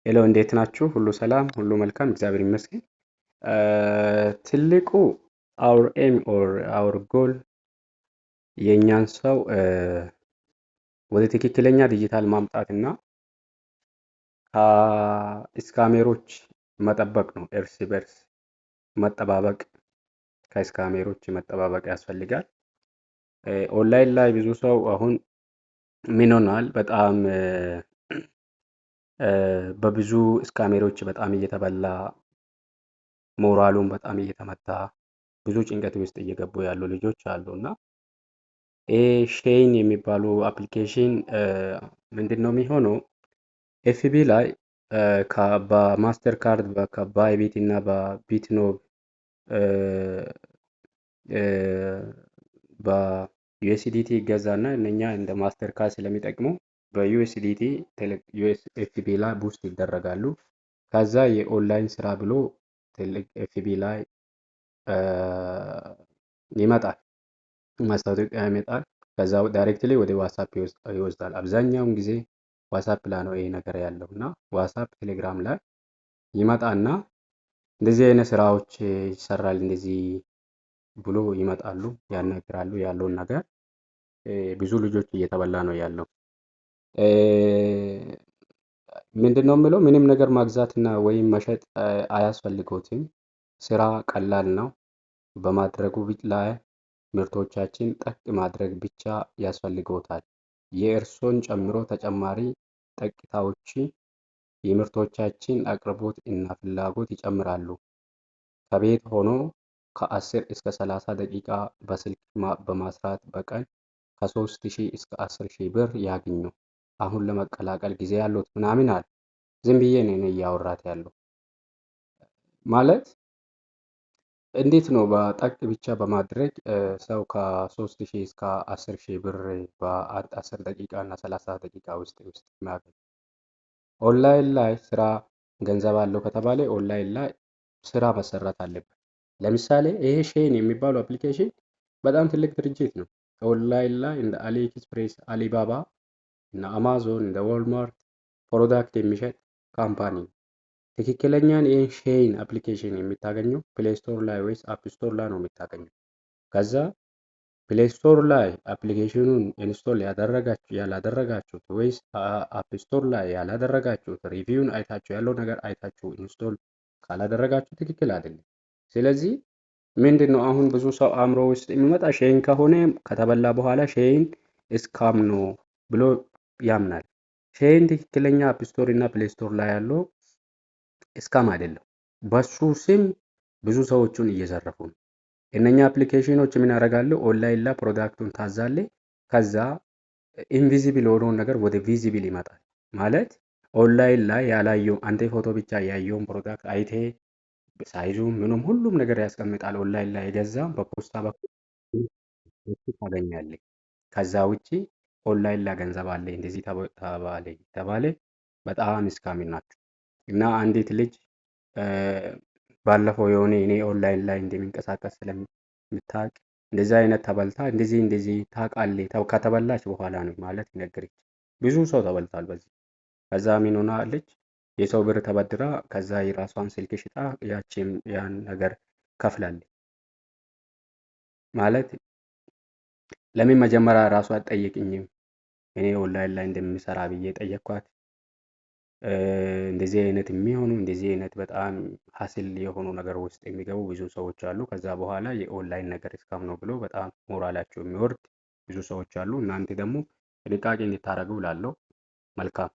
Hello፣ እንዴት ናችሁ? ሁሉ ሰላም፣ ሁሉ መልካም፣ እግዚአብሔር ይመስገን። ትልቁ our aim or our goal የእኛን ሰው ወደ ትክክለኛ ዲጂታል ማምጣት እና ከ scammer ኦች መጠበቅ ነው። እርስ በርስ መጠባበቅ፣ ከ scammer ኦች መጠባበቅ ያስፈልጋል። ኦንላይን ላይ ብዙ ሰው አሁን ምን ሆኗል? በጣም በብዙ scammer ኦች በጣም እየተበላ፣ ሞራሉን በጣም እየተመታ፣ ብዙ ጭንቀት ውስጥ እየገቡ ያሉ ልጆች አሉ። እና ይሄ Shein የሚባሉ application ምንድን ነው የሚሆነው? FB ላይ በ Mastercard፣ ከ Bybit እና በ Bitnob በ USDT ይገዛና እነኛ እንደ Mastercard ስለሚጠቅሙ በ USDT FB ላይ boost ይደረጋሉ። ከዛ የኦንላይን ስራ ብሎ ትልቅ FB ላይ ይመጣል፣ ማስታወቂያ ይመጣል። ከዛ directly ወደ WhatsApp ይወስዳል። አብዛኛውን ጊዜ WhatsApp ላይ ነው ይሄ ነገር ያለው። እና WhatsApp፣ Telegram ላይ ይመጣና እንደዚህ አይነት ስራዎች ይሰራል እንደዚህ ብሎ ይመጣሉ፣ ያናግራሉ። ያለውን ነገር ብዙ ልጆች እየተበላ ነው ያለው። ምንድን ነው የምለው፣ ምንም ነገር ማግዛትና ወይም መሸጥ አያስፈልጎትም። ስራ ቀላል ነው። በማድረጉ ላይ ምርቶቻችን ጠቅ ማድረግ ብቻ ያስፈልግዎታል። የእርሶን ጨምሮ ተጨማሪ ጠቅታዎች የምርቶቻችን አቅርቦት እና ፍላጎት ይጨምራሉ። ከቤት ሆኖ ከ10 እስከ 30 ደቂቃ በስልክ በመስራት በቀን ከ3000 እስከ 10,000 ብር ያግኙ። አሁን ለመቀላቀል ጊዜ ያሉት ምናምን አለ። ዝም ብዬ ነው እኔ እያወራት ያለው። ማለት እንዴት ነው በጠቅ ብቻ በማድረግ ሰው ከ3000 እስከ 10,000 ብር በ10 ደቂቃ እና 30 ደቂቃ ውስጥ የሚያገኝ? ኦንላይን ላይ ስራ ገንዘብ አለው ከተባለ ኦንላይን ላይ ስራ መሰራት አለበት። ለምሳሌ ይሄ Shein የሚባለው application በጣም ትልቅ ድርጅት ነው። ኦንላይን ላይ እንደ AliExpress፣ አሊባባ እና አማዞን፣ እንደ Walmart product የሚሸጥ company ነው። ትክክለኛን ይህን Shein application የምታገኘው Play Store ላይ ወይስ App Store ላይ ነው የምታገኘው። ከዛ Play Store ላይ application ኑን install ያደረጋችሁ ያላደረጋችሁት ወይስ App Store ላይ ያላደረጋችሁት፣ review ን አይታችሁ፣ ያለው ነገር አይታችሁ install ካላደረጋችሁ ትክክል አይደለም። ስለዚህ ምንድን ነው አሁን ብዙ ሰው አእምሮ ውስጥ የሚመጣ፣ Shein ከሆነ ከተበላ በኋላ Shein scam ነው ብሎ ያምናል። Shein ትክክለኛ App Store እና Play Store ላይ ያለው scam አይደለም። በሱ ስም ብዙ ሰዎቹን እየዘረፉ ነው። እነኛ application ኖች ምን ያደርጋሉ? ኦንላይን ላይ product ኡን ታዛለ። ከዛ invisible የሆነውን ነገር ወደ visible ይመጣል። ማለት ኦንላይን ላይ ያላየው፣ አንተ ፎቶ ብቻ ያየውን product አይቴ size ኡ ምኑም ሁሉም ነገር ያስቀምጣል። ኦንላይን ላይ የገዛ በፖስታ በኩል ታገኛለህ። ከዛ ውጪ ኦንላይን ላይ ገንዘብ አለ እንደዚህ ተባለ ተባለ፣ በጣም scammy ናቸው። እና አንዲት ልጅ ባለፈው የሆነ እኔ ኦንላይን ላይ እንደሚንቀሳቀስ ስለምታውቅ እንደዚህ አይነት ተበልታ፣ እንደዚህ እንደዚህ ታውቃለህ ከተበላች በኋላ ነው ማለት ነገረች። ብዙ ሰው ተበልቷል በዚህ። ከዛ ምን ሆናለች? የሰው ብር ተበድራ ከዛ የራሷን ስልክ ሽጣ ያቺም ያን ነገር ከፍላለች። ማለት ለምን መጀመሪያ ራሷ አትጠይቅኝም እኔ ኦንላይን ላይ እንደሚሰራ ብዬ ጠየኳት። እንደዚህ አይነት የሚሆኑ፣ እንደዚህ አይነት በጣም hassle የሆኑ ነገር ውስጥ የሚገቡ ብዙ ሰዎች አሉ። ከዛ በኋላ የኦንላይን ነገር scam ነው ብሎ በጣም ሞራላቸው የሚወርድ ብዙ ሰዎች አሉ። እናንተ ደግሞ ጥንቃቄ እንድታደርጉ እላለሁ። መልካም።